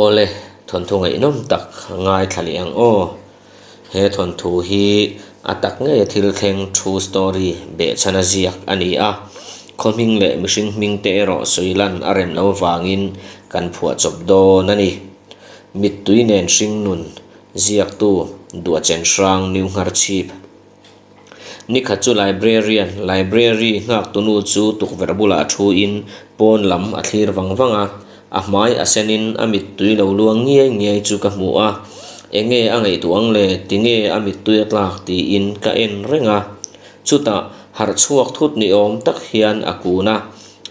Awle, thawnthu ngaihnawm tak ngaithla leh ang aw. He thawnthu hi a tak ngeia thil thleng true story behchhana ziak a ni a. Khaw hming leh mihring hming te erawh sawi lan a rem lo avangin kan phuah chawp dawn a ni. Mittui nen hringnun ziaktu Duachen Hrang New Ngharchhip. Nikhat chu librarian, library nghaktunu chu tukverh bulah thuin pawn lam a thlir vang vang a, a hmai a senin a mittui lo luang ngiai ngiai chu ka hmu a, enge a ngaihtuah ang le, tinge a mittui a tlak tiin ka en reng a. Chutah harh chhuak thut ni awm tak hian a kun a,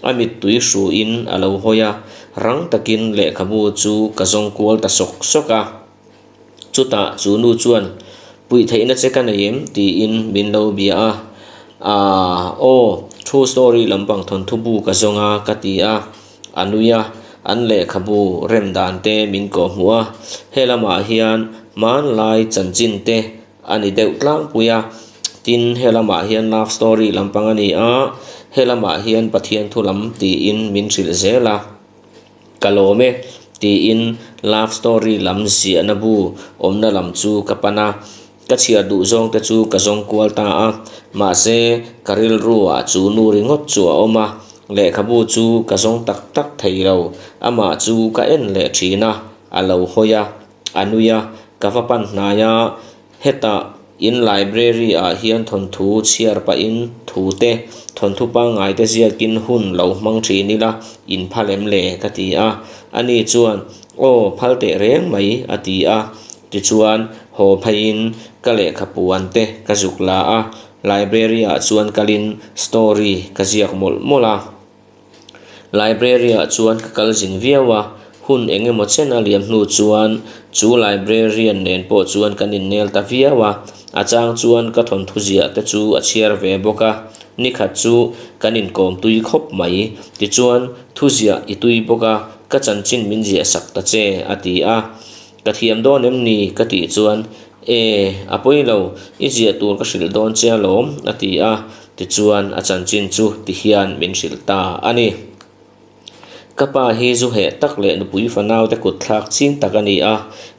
a mittui hruin a lo hawi a, rang takin lehkhabu chu ka zawng kual ta sawk sawk a. Chutah chu nu chuan, Puih theihna che ka nei em? tiin min lo bia a. Aaa, aw, true story lampang thawnthu bu ka zawng a, ka ti a. A nui a, an lehkhabu rem dan te min kawhhmuh a. He lamah hian hmanlai chanchin te a ni deuh tlangpui a. Tin, he lamah hian love story lampang a ni a, he lamah hian Pathian thu lam tiin min hrilh zel a. Ka lawm e, tiin love story lam ziahna bu awmna lam chu ka pan a, ka chhiar duh zawng te chu ka zawng kual ta a, mahse ka rilru ah chu nu ringawt chu a awm a, lehkhabu chu ka zawng tak tak thei lo, amah chu ka en leh thin a, a lo hawi a, a nui a, ka va pan hnai a. Hetah in library ah hian thawnthu chhiar pahin thu te, thawnthu pangngai te ziakin hun lo hmang thin ila in phal em le ka ti a. Ani chuan aw phal teh reng mai a ti a. Tichuan haw pheiin ka lehkha puan te ka zuk la a, library ah chuan kalin story ka ziak mawlh mawlh a. Library ah chuan ka kal zin viau a, hun eng emaw chen a liam hnu chuan chu librarian nen pawh chuan kan innel ta viau a, a chang chuan ka thawnthu ziah te chu a chhiar ve bawk a, nikhat chu kan inkawm tui khawp mai, tichuan thu ziah i tui bawk a, ka chanchin min ziah sak ta che a ti a, ka thiam dawn em ni ka tih chuan E, a pawi lo, i ziah tur ka hrilh dawn che alawm, a ti a, tichuan a chanchin chu ti hian min hrilh ta a ni. Ka pa hi zu heh tak leh nupui fanaute kut thlak ching tak a ni a,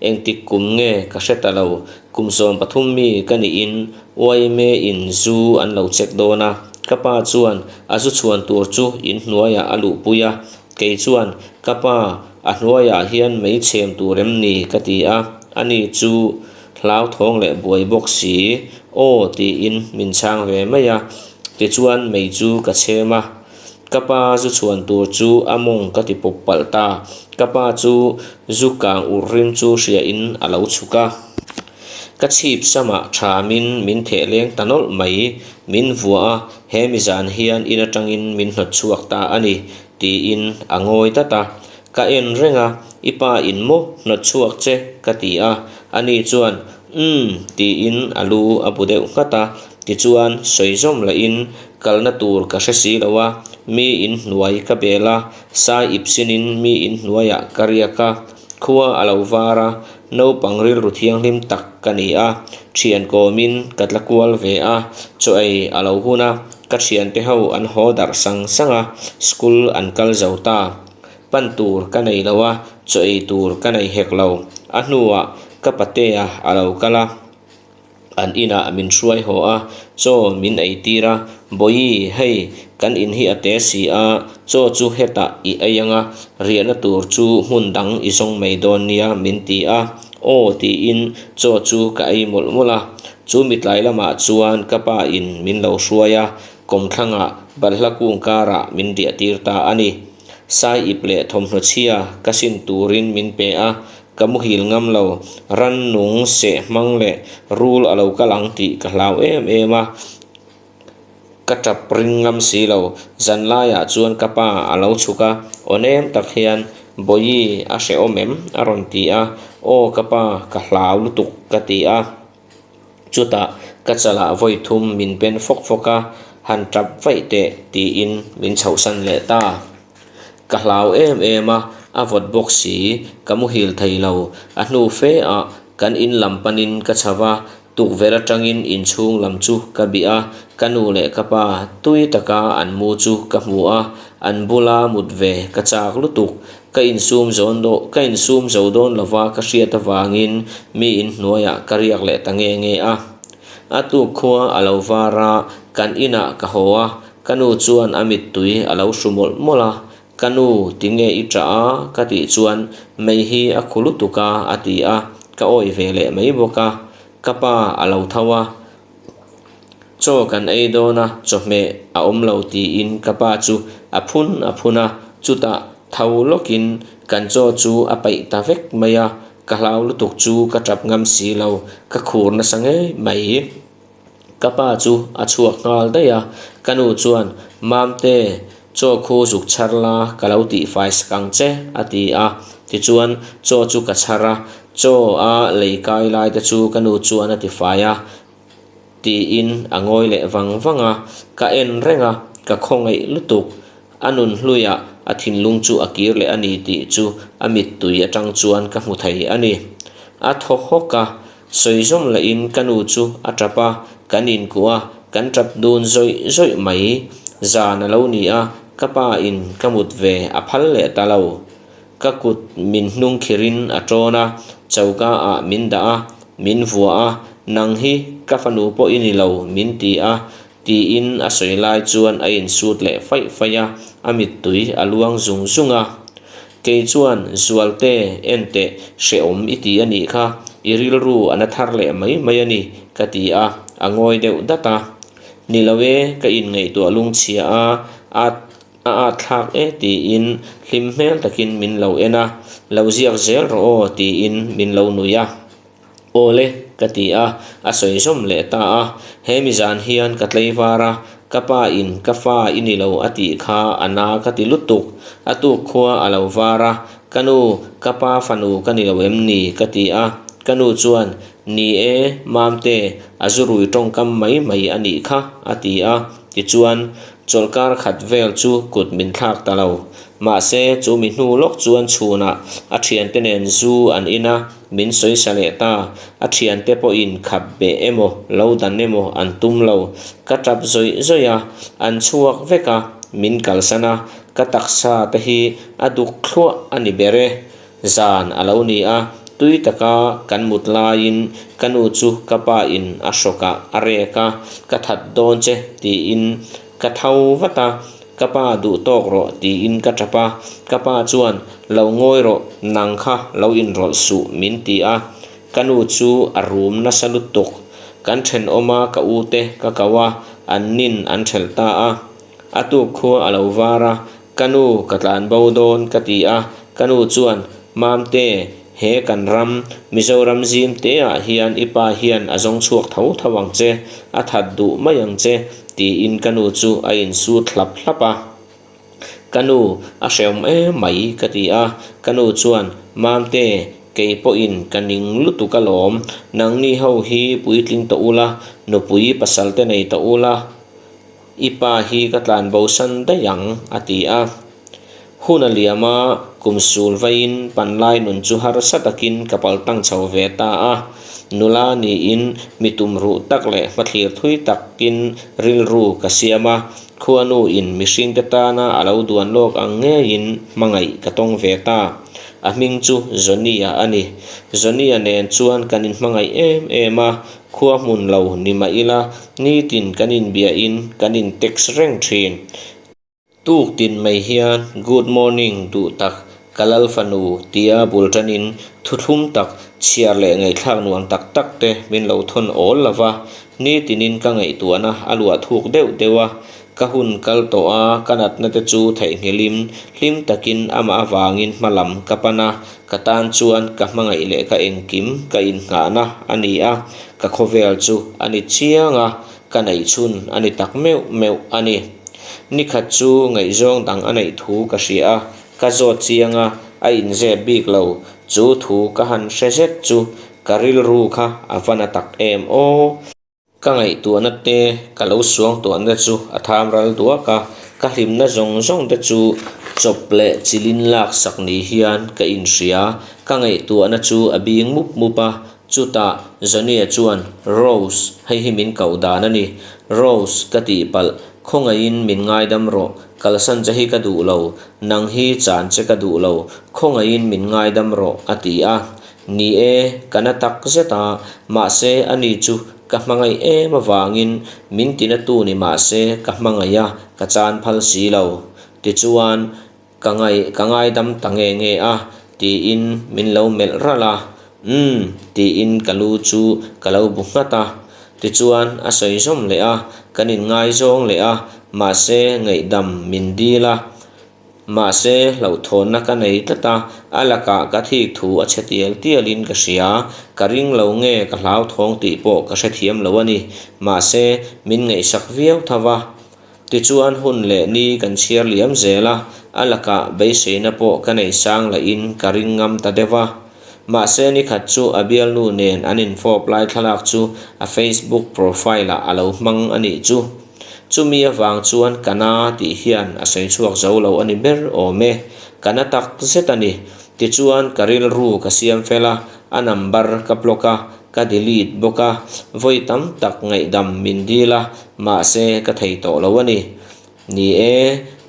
engtik kum nge ka hre ta lo, kum 13 mi ka niin YMA in zu an lo check dawn a, ka pa chuan a zu chhuan tur chu in hnuaiah a luhpui a, Kei chuan, Ka pa, a hnuaiah hian mei chhem tur em ni? ka ti a, ani chu hlauthawng leh buai bawk si, Aw tiin min chhang ve mai a, tichuan mei chu ka chhem a. Ka pa zu chhuan tur chu a mawng ka ti pawp palh ta, ka pa chu zu kang urh rim chu hriain a lo chhuk a. Ka chhip samah thamin min theh leng ta nawlh mai, min vuah a, he mizan hian in atangin min hnawt chhuak ta a ni, tiin a ngawi dat a. Ka en reng a, i pa in maw hnawt chhuak che? ka ti a, ani chuan umm tiin a lu a bu deuh nghat a, tichuan sawi zawm lahin kalna tur ka hre si lo a, mi in hnuai ka bel a, sai ip sinin mi in hnuaiah ka riak a, khua a lo var a, Naupang rilru thianghlim tak ka ni a, thian kawmin ka tla kual ve a, chaw ei a lo hun a, ka thiante ho an haw darh sang sang a, school an kal zo ta. Pan tur ka nei lo a, chaw ei tur ka nei hek lo. A hnuah ka patea a lo kal a. An inah min hruai haw a, chaw min ei tir a, Bawihi, hei, kan in hi a te si a, chaw chu hetah i ei ang a, riahna tur chu hmun dang i zawng mai dawn nia min ti a, aw tiin chaw chu ka ei mawlh mawlh a. Chu mitlai lamah chuan ka pa in min lo hruai a, kawmthlangah balhla kung karah min riah tir ta a ni. Sai ip leh thawmhnaw chhia ka sin turin min pe a, Ka muhil ngam lo, rannung seh hmang leh rul a lo kal ang tih ka hlau em em a, ka tap ring ngam si lo. Zanlaiah chuan ka pa a lo chhuk a, aw nem tak hian, Bawihi, a hrehawm em? a rawn ti a, Aw ka pa, ka hlau lutuk ka ti a. Chutah ka chalah vawi thum min pen fawk fawk a, han tap vaih teh tiin min chhohsan leh ta. Ka hlau em em a, a vawt bawk si, ka muhil thei lo. A hnu fe ah kan in lam panin ka chho va, tukverh atangin inchhung lam chu ka bih a, ka nu leh ka pa tui taka an mu chu ka hmu a, an bula mut ve ka chak lutuk. Ka insum zawn ka insum zo dawn lova ka hriat avangin mi inhnuaiah ka riak leh ta nge nge a. A tuk khua a lo var a, kan inah ka haw a, ka nu chuan a mittui a lo hru mawlh mawlh a, Ka nu, tinge i ṭah a? ka tih chuan mei hi a khu lutuk a a ti a, ka awih ve leh mai bawk a. Ka pa a lo tho a, Chaw kan ei dawn a, chawhmeh a awm lo tiin ka pa chu a phun a phun a, chutah tho lawkin kan chaw chu a paih ta vek mai a, ka hlau lutuk chu ka tap ngam si lo, ka khur nasa ngei mai. Ka pa chu a chhuak nghal daih a, ka nu chuan, Mamte, chaw khu zuk chhar la, ka lo tihfai sak ang che, a ti a. Tichuan, chaw chu ka chhar a, chaw a lei kai lai te chu ka nu chuan a tifai a, tiin a ngawi leh vang vang a. Ka en reng a, ka khawngaih lutuk. A nun hluiah a thinlung chu a kir leh a ni tih chu a mittui atang chuan ka hmu thei a ni. A thaw hawk a, Sawi zawm lahin ka nu chu a tap a, kan inkuah a, kan tap dun zawih zawih mai. Zan a lo ni a, ka pa in ka mut ve a phal leh ta lo. Ka kut min hnung khirin a tawn a, choka ah min dah a, min vuah a, nang hi ka fanu pawh i ni lo min ti a, tiin a sawi lai chuan a insut leh faih faih a, a mittui a luang zung zung a. Kei chuan, Zualte, enteh, hrehawm i ti a nih kha, i rilru a na thar leh mai mai a ni, ka ti a, a ngawi deuh dat a. Ni lo e, ka inngaihtuah lungchhia a, a a at thlak e tiin hlim hmel takin min lo en a, lo ziak zel rawh aw tiin min lo nui a. Awle, ka ti a, a sawi zawm leh ta a. He mi zan hian ka tlei var a, ka pa in ka fa i ni lo a tih kha a na ka ti lutuk. A tuk khua a lo var a, ka nu, ka pa fanu ka ni lo em ni? ka ti a. Ka nu chuan, Ni e, Mamte, a zurui tawngkam mai mai a nih kha, a ti a. Tichuan, chawlhkar khat vel chu kut min thlak ta lo. Mahse, chu mi hnu lawk chuan chhunah a thiante nen zu an in a, Min sawisa leh ta, a thiante pawhin khap beh emaw, lo dan emaw an tum lo. Ka tap zawih zawih a, an chhuak vek a, min kalsan a, ka taksa te hi a duk thluah a ni ber e. Zan a lo ni a, tui taka kan mut laiin ka nu chu ka pa in a hrawkah a rek a, ka that dawn che tiin Ka tho vat a, ka pa duh tawk rawh tiin ka tap a, ka pa chuan lo ngawi rawh nang kha lo inrawlh suh min ti a, ka nu chu a rum nasa lutuk. Kan thenawm a ka u te ka kau a, an nin an thelh ta a. A tuk khua a lo var a, ka nu ka tlan bo dawn ka ti a, ka nu chuan Mamte he kan ram Mizoram zim te ah hian i pa hian a zawng chhuak tho tho ang che, a that duh mai ang che tiin ka nu chu a insut hlap hlap a. Ka nu a hrehawm em mai ka ti a, ka nu chuan Mamte kei pawhin ka ning lutuk alawm, nangni ho hi puitling tawh ula, nupui pasal te nei tawh ula, I pa hi ka tlan bo san daih ang, a ti a. Hun a liam a, kum sul vaiin panlai nun chu harsa takin ka paltang chho ve ta a. Nula niin mi tumruh tak leh hmathlir thui takin rilru ka siam a, khuanuin mihringte tana a lo duan lawk ang ngeiin hmangaih ka tawng ve ta. A hming chu Johnny-a a ni. Johnny-a nen chuan kan inhmangaih em em a, Khua hmun lo ni mah ila, nitin kan inbiahin kan in text reng thin. Tuk tin mai hian Good morning duh tak ka lal fanu tia bul tanin thuthlum tak chhiar leh ngaihthlak nuam tak tak te min lo thawn awl lo va, nitinin ka ngaihtuahna a luah thuk deuh deuh a, Ka hun kal tawh a, ka natna te chu theihnghilhin hlim takin amah avangin hma lam ka pan a, ka tan chuan ka hmangaih leh ka engkim ka innghahna a ni a, ka khawvel chu a ni chiang a, ka neih chhun a ni tak meuh meuh a ni. Nikhat chu ngaihzawng dang a neih thu ka hria a, ka zawt chiang a, a inzep bik lo, chu thu ka han hre zet chu ka rilru kha a va na tak em aw. Ka ngaihtuahna te, ka lo suangtuahna chu a tham ral duak a, ka hlimna zawng zawng te chu chawp leh chilin lak sak ni hian ka inhria. Ka ngaihtuahna chu a bing mup mup a, chutah Johnny-a chuan, Rose, hei hi min koh dan a ni. Rose, ka tihpalh, khawngaihin min ngaidam rawh. Kalsan che hi ka duh lo, nang hi chan che ka duh lo, khawngaihin min ngaidam rawh, a ti a. Ni e, ka na tak zet a, mahse ani chu ka hmangaih em avangin min tinatu ni mahse ka hmangaih a, ka chan phal si lo. Tichuan, Ka ngai, ka ngaidam ta nge nge a, tiin min lo melh ralh a. Umm, tiin ka lu chu ka lo bu nghat a. Tichuan a sawi zawm leh a, kan inngaizawng leh a, mahse ngaihdam min dil a. Mahse hlauhthawnna ka nei tlat a, a lakah ka thik thu a chhe tial tialin ka hria. Ka ring lo nge ka hlauthawng tih pawh ka hrethiam lo a ni. Mahse min ngaihsak viau tho va. Tichuan hun leh ni kan chhiar liam zel a, a lakah beiseina pawh ka nei sang lahin ka ring ngam ta deuh a. Mahse nikhat chu a bialnu nen an infawp lai thlalak chu a Facebook profile ah a lo hmang a nih chu. Chumi avang chuan ka na tih hian a sawi chhuak zo lo a ni ber awm e. Ka na tak zet a ni. Tichuan ka rilru ka siam fel a, a number ka block a, Ka delete bawk a, vawi tam tak ngaihdam min dil a, mahse ka thei tawh lo a ni. Ni e,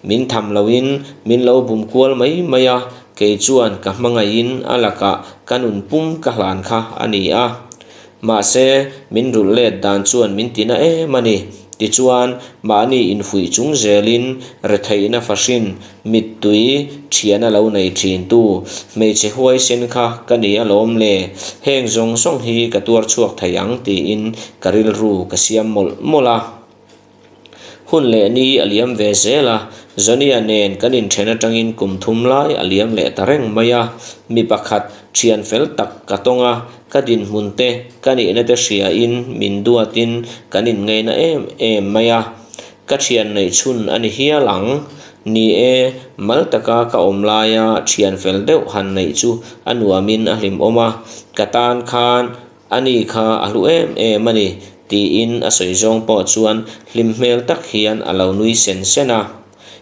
min tham loin min lo bum kual mai mai a, kei chuan ka hmangaihin a lakah ka nun pum ka hlan kha a ni a. Mahse, min rulh let dan chuan min ti na em a ni. Tichuan, mahni infuih chung zelin retheihna fahrin, mittui thiana lo nei thintu, hmeichhe huaisen kha ka ni alawm le, heng zawng zawng hi ka tuar chhuak thei ang tiin ka rilru ka siam mawlh mawlh a. Hun leh ni a liam ve zel a, Zonia nen kan inthen atangin kum thum lai a liam leh ta reng mai a, mi pakhat thian fel tak ka tawng a, Ka dinhmun te, ka nihna te hriain min duatin kan inngaina em em mai a, ka thian neih chhun a ni hial ang. Ni e, mal taka ka awm laia thian fel deuh han neih chu a nuamin a hlimawm a, ka tan khan a ni kha a hlu em em a ni, tiin a sawi zawng pawh chuan hlim hmel tak hian a lo nui sen sen a.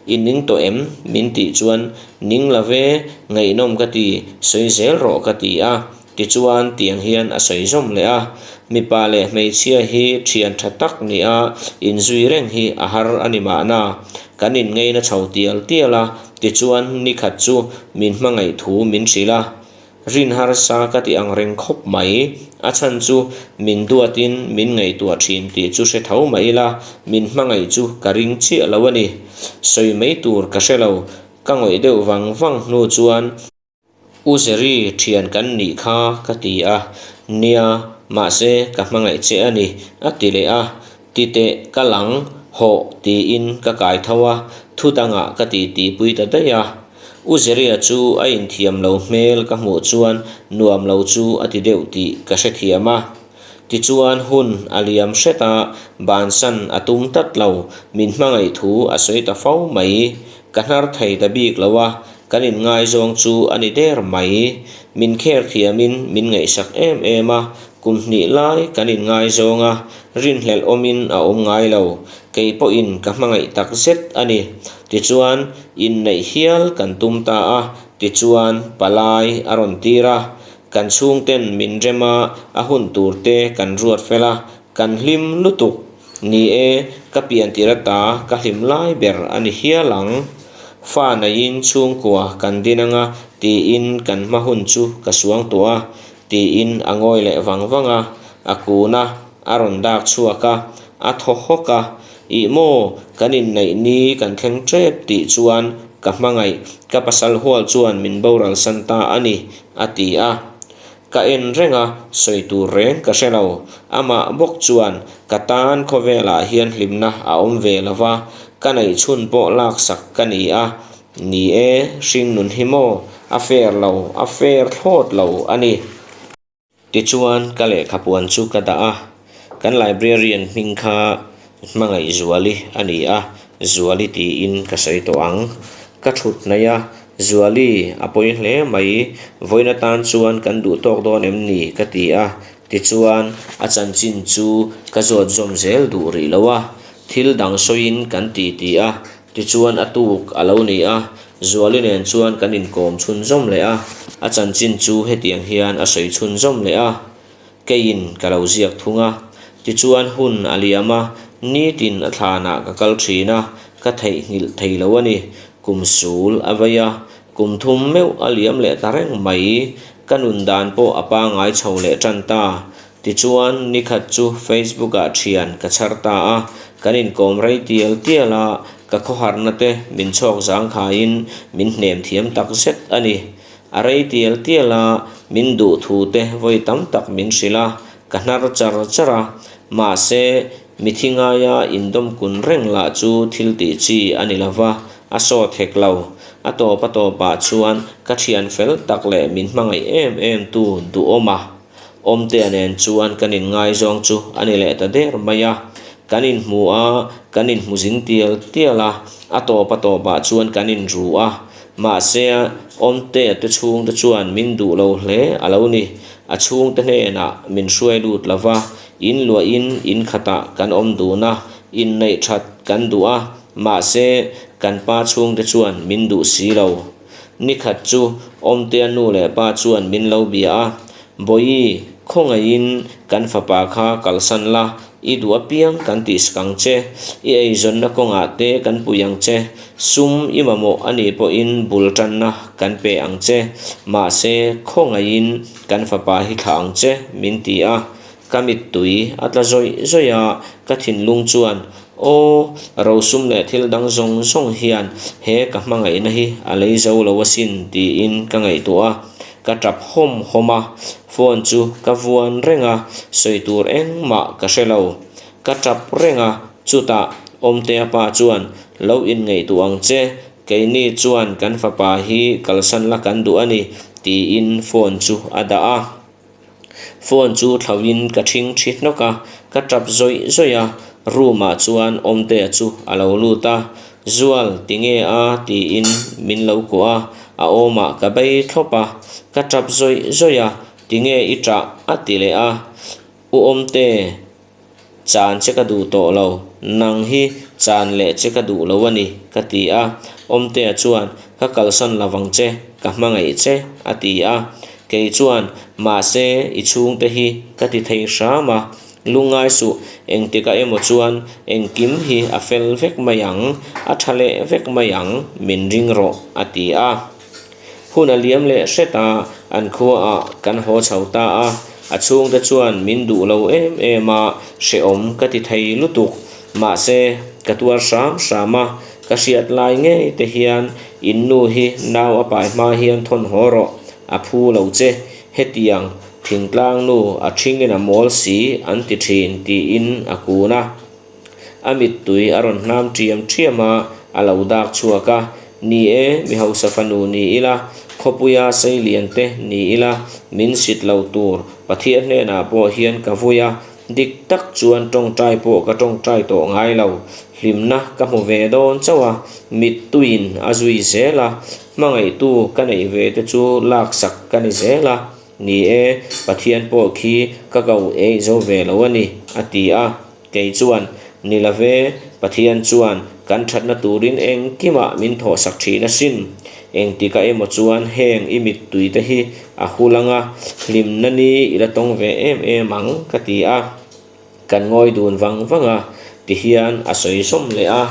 I ning tawh em? Min tih chuan, Ning lo ve, ngaihnawm ka ti, sawi zel rawh ka ti a. Tichuan, tiang hian a sawi zawm leh a. Mipa leh hmeichhia hi thian tha tak nia inzui reng hi a har a ni mahna. Kan inngeina chho tial tial a, tichuan nikhat chu min hmangaih thu min hrilh a. Rin harsa ka ti ang reng khawp mai. A chhan chu min duatin min ngaihtuah thin tih chu hre tho mai ila, min hmangaih chu ka ring chiah lo a ni. Sawi mai tur ka hre lo. Ka ngawih deuh vang vang hnu chuan. U Zeri thian kan nih kha ka ti a, nia, mahse ka hmangaih che a ni, a ti leh a. Ti teh ka lang, hawh tiin ka kai tho a, thu dangah ka ti tihpui ta daih a. U Zeria chu a inthiam lo hmel ka hmuh chuan nuam lo chu a ti deuh tih ka hrethiam a. Tichuan hun a liam hret a, bansan a tum tlat lo, min hmangaih thu a sawi ta fo mai. Ka hnar thei ta bik lo a, kan inngaizawng chu a ni der mai. Min kher thiamin min ngaihsak em em a, kum hnih lai kan inngaizawng a, rinhlelh awmin a awm ngai lo. Kei pawhin ka hmangaih tak zet a ni. Tichuan, inneih hial kan tum ta a, tichuan palai a rawn tir a. Kan chhungten min rem a, a hun tur te kan ruat fel a, kan hlim lutuk. Ni e, ka pian tir ata ka hlim lai ber a ni hial ang. Fa neiin chhungkua kan din anga tiin kan hma hun chu ka suang tawh a, tiin a ngawi leh vang vang a, a kun a, a rawn dak chhuak a, a thaw hawk a, Ih maw, kan inneih ni kan thleng tep tih chuan ka hmangaih, ka pasal hual chuan min boral san ta a ni, a ti a. Ka en reng a, sawi tur reng ka hre lo. Amah bawk chuan ka tan khawvelah hian hlimna a awm ve lo va, ka neih chhun pawh laksak ka ni a. Ni e, hringnun hi maw? A fair lo, a fair thlawt lo a ni. Tichuan, ka lehkhapuan chu ka dah a, kan librarian hming kha Hmangaih Zuali a ni a, Zuali tiin ka sawi tawh ang. Ka thut hnaih a, Zuali, a pawi hle mai, vawiin atan chuan kan duh tawk dawn em ni? ka ti a, tichuan a chanchin chu ka zawt zawm zel duh rih lo a, thil dang sawiin kan ti ti a, Tichuan a tuk a lo ni a, Zuali nen chuan kan inkawm chhunzawm leh a, a chanchin chu hetiang hian a sawi chhunzawm leh a, keiin ka lo ziak thung a. Tichuan hun a liam a, nitin a thlanah ka kal thin a, ka theihnghilh thei lo a ni. Kum sul a vei a, kum thum meuh a liam leh ta reng mai. Ka nun dan pawh a pangai chho leh tan ta. Tichuan, nikhat chu Facebook-ah thian ka chhar ta a, kan inkawm rei tial tial a, ka khawharna te min chhawk zangkhaiin min hnem thiam tak zet a ni. A rei tial tial a, min duh thu te vawi tam tak min hrilh a, ka hnar char char a. Mahse, mithi ngaia indawm kun reng lah chu thil tih chi a ni lo va, a sawt hek lo. A tawp a tawpah chuan ka thian fel tak leh min hmangaih em em tu duhawm a. Awmtea nen chuan kan inngaizawng chu a ni leh ta der mai a. Kan inhmu a, kan inhmu zing tial tial a, a tawp a tawpah chuan kan inru a. Mahse, Awmtea te chhungte chuan min duh lo hle a lo ni. A chhungte hnenah min hruai lut lo va, in luahin in khatah kan awm dun a, inneih that kan duh a, mahse, kan pa chhungte chuan min duh si lo. Nikhat chu Awmtea nu leh pa chuan min lo bia a, Bawihi, khawngaihin kan fapa kha kalsan la, i duh apiang kan tihsak ang che, i eizawnna kawngah te kan pui ang che, sum i mamawh a nih pawhin bul tanna kan pe ang che, mahse khawngaihin kan fapa hi thlah ang che, min ti a. Ka mittui a tla zawih zawih a, ka thinlung chuan, Aw, rosum leh thil dang zawng zawng hian he ka hmangaihna hi a lei zo lo asin tiin ka ngaihtuah a, ka tap hawm hawm a, phone chu ka vuan reng a, sawi tur engmah ka hre lo. Ka tap reng a, chutah Awmtea pa chuan, Lo inngaihtuah ang che, keini chuan kan fapa hi kalsan la kan duh a ni, tiin phone chu a dah a. Phone chu thlauhin ka ṭhing ṭhi hnawk a, ka ṭap zawih zawih a, room ah chuan Awmtea chu a lo lut a, Zual tinge a tiin min lo kuah a, a awmah ka bei thlawp a, ka ṭap zawih zawih a, tinge i ṭah a ti leh a, U Awmte. Chan che ka duh tawh lo, nang hi chan leh che ka duh lo a ni, ka ti a. Awmtea chuan, Ka kalsan lo vang che, ka hmangaih che, a ti a. Kei chuan, Mahse, i chhungte hi ka ti thei hram a, lungngai suh, engtikah emaw chuan engkim hi a fel vek mai ang, a tha leh vek mai ang, min ring rawh, a ti a. Hun a liam leh hret a, an khuaah kan haw chho ta a, a chhungte chuan min duh lo em em a, hrehawm ka ti thei lutuk. Mahse, ka tuar hram hram a, ka hriat lai ngei te hian in nu hi nau a pai hma hian thawn haw rawh, a phu lo che, hetiang thingtlang nu a thingin a mawl si an ti thin tiin a kun a. A mittui a rawn hnam ṭiam ṭiam a, a lo dak chhuak a. Ni e, mi hausa fanu ni ila, khawpuia seilian te ni ila, min sit lo tur Pathian hnenah pawh hian ka vui a, dik tak chuan ṭawngṭai pawh ka ṭawngṭai tawh ngai lo. Hlimna ka hmu ve dawn chauh a, mittuiin a zui zel a, hmangaihtu ka neih ve te chu laksak ka ni zel a. Ni e, Pathian pawh khi ka ko eih zo ve lo a ni, a ti a. Kei chuan, Ni lo ve, Pathian chuan kan thatna turin engkimah min thawhsak thin asin. Engtikah emaw chuan heng i mittui te hi a hul anga, hlimna ni i la tawng ve em em ang, ka ti a. Kan ngawi dun vang vang a, tihian a sawi zawm leh a.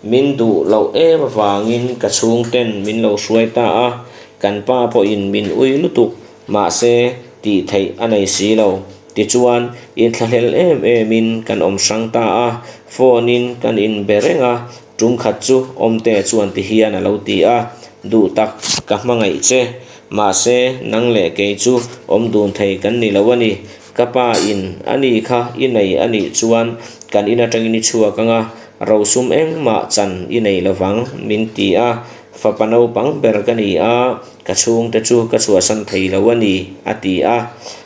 Min duh loh em avangin ka chhungten min lo hruai ta a, kan pa pawhin min ui lutuk. Mahse, tih theih a nei si lo. Tichuan, inthlahlel em emin kan awm hrang ta a, phone-in kan inbe reng a, tum khat chu Awmte chuan ti hian a lo ti a, Duh tak, ka hmangaih che. Mahse, nang leh kei chu awm dun thei kan ni lo a ni. Ka pa in a ni kha i nei a nih chuan kan in atangin i chhuak ang a, rosum engmah chan i nei lovang, min ti a. Fapa naupang ber ka ni a, ka chhungte chu ka chhuahsan thei lo a ni, a ti a.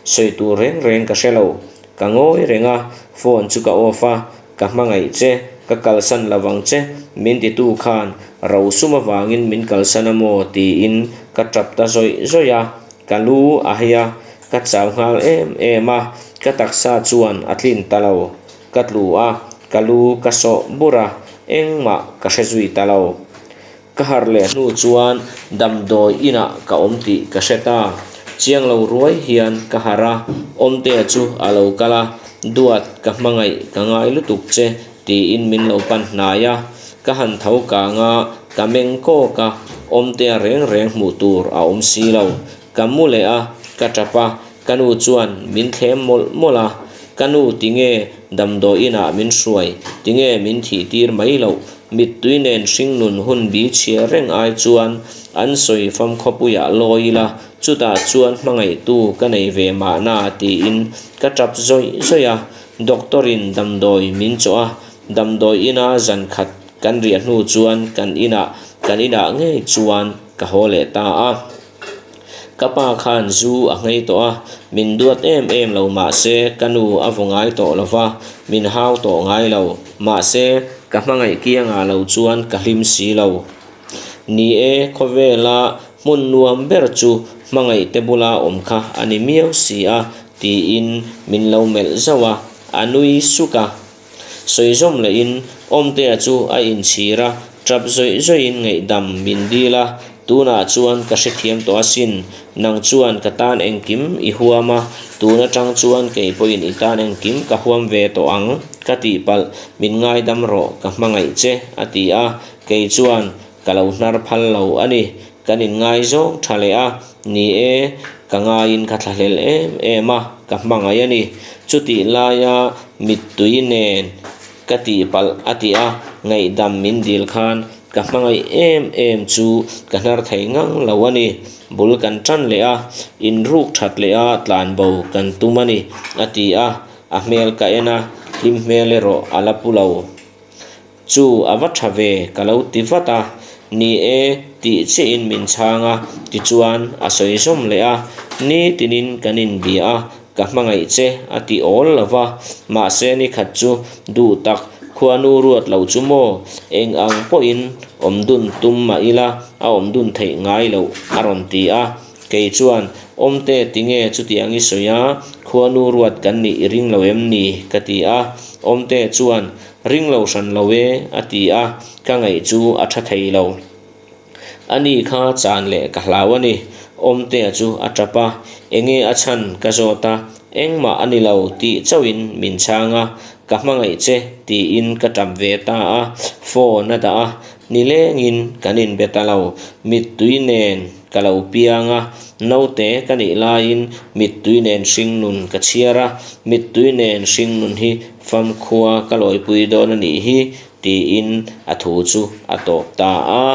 Sawi tur reng reng ka hre lo. Ka ngawi reng a, phone chu ka off a, Ka hmangaih che, ka kalsan lo vang che, min titu khan rosum avangin min kalsan a maw tiin ka tap ta zawih zawih a. Ka lu a hei a, ka chau nghal em em a, ka taksa chuan a tlin ta lo. Ka tlu a, ka lu ka sawh bur a, engmah ka hre zui ta lo. Ka harh leh hnu chuan damdawi inah ka awm tih ka hre ta. Chiang lo ruai hian ka harh a, Awmtea chu a lo kal a, Duat, ka hmangaih ka ngai lutuk che tiin min lo pan hnai a. Ka han tho kang a, ka meng kawk a, Awmtea reng reng hmuh tur a awm si lo. Ka mu leh a, ka tap a, ka nu chuan min thlem mawlh mawlh a. Ka nu tinge damdawi inah min hruai, tinge min thih tir mai loh, mittui nen hringnun hun bi chhia reng ai chuan an sawi fam khawpuiah lawi ila, chutah chuan hmangaihtu ka nei ve mahna tiin ka tap zawih zawih a. Doctor in damdawi min chawh a, damdawi ina zan khat kan riah hnu chuan kan inah kan inah ngei chuan ka haw leh ta a. Ka pa khan zu a nghei tawh a, min duat em em lo mahse ka nu a vaw ngai tawh lo va, min hau tawh ngai lo. Mahse ka hmangaih kiangah lo chuan ka hlim si lo. Ni e, khawvela hmun nuam ber chu hmangaih te bula awm kha a ni miau si a tiin min lo melh zauh a, a nui suk a. Sawi zawm lehin Awmtea chu a inchhir a, tap zawih zawihin ngaihdam min dil a, tunah chuan ka hrethiam tawh asin, nang chuan ka tan engkim i huam a, tun atang chuan kei pawhin i tan engkim ka huam ve tawh ang ka tihpalh, min ngaidam rawh ka hmangaih che a ti a, kei chuan ka lo hnar phal lo a ni, kan inngaizawng tha leh a, ni e, ka ngaiin ka thlahlel em em a, ka hmangaih a ni. Chutih laia mittui nen ka tihpalh a ti a, ngaihdam min dil khan ka hmangaih em em chu ka hnar thei ngang lo a ni. Bul kan tan leh a, inruk that leh a tlanbo kan tum a ni, a ti a, a hmel ka en a, hlim hmel erawh a la pu lo. Chu a va tha ve ka lo ti vat a, ni e tih chiahin min chhang a, tichuan a sawi zawm leh a, nitinin kan inbia a, ka hmangaih che a ti awl lo va, mahse nikhat chu duh tak khuanu ruat lo chu maw, eng ang pawhin awm dun tum mah ila a awm dun theih ngai loh a rawn ti a, kei chuan awmte tinge chutiang i sawi a, khuanu ruat kan nih i ring lo em ni ka ti a, awmte chuan Ring lo hran lo e, a ti a, ka ngaih chu a tha thei lo. A ni kha chan leh ka hlau a ni. Awmtea chu a tap a, Enge a chhan ka zawt a, engmah a ni lo tih chauhin min chhang a, ka hmangaih che tiin ka tap ve ta a, phone a dah a, nilengin kan inbe ta lo, mittui nen ka lo piang a, naute ka nih laiin mittui nen hringnun ka chhiar a, mittui nen hringnun hi Famkhua ka lawipui dawn a nih hi, tiin a thu chu a tawp ta a.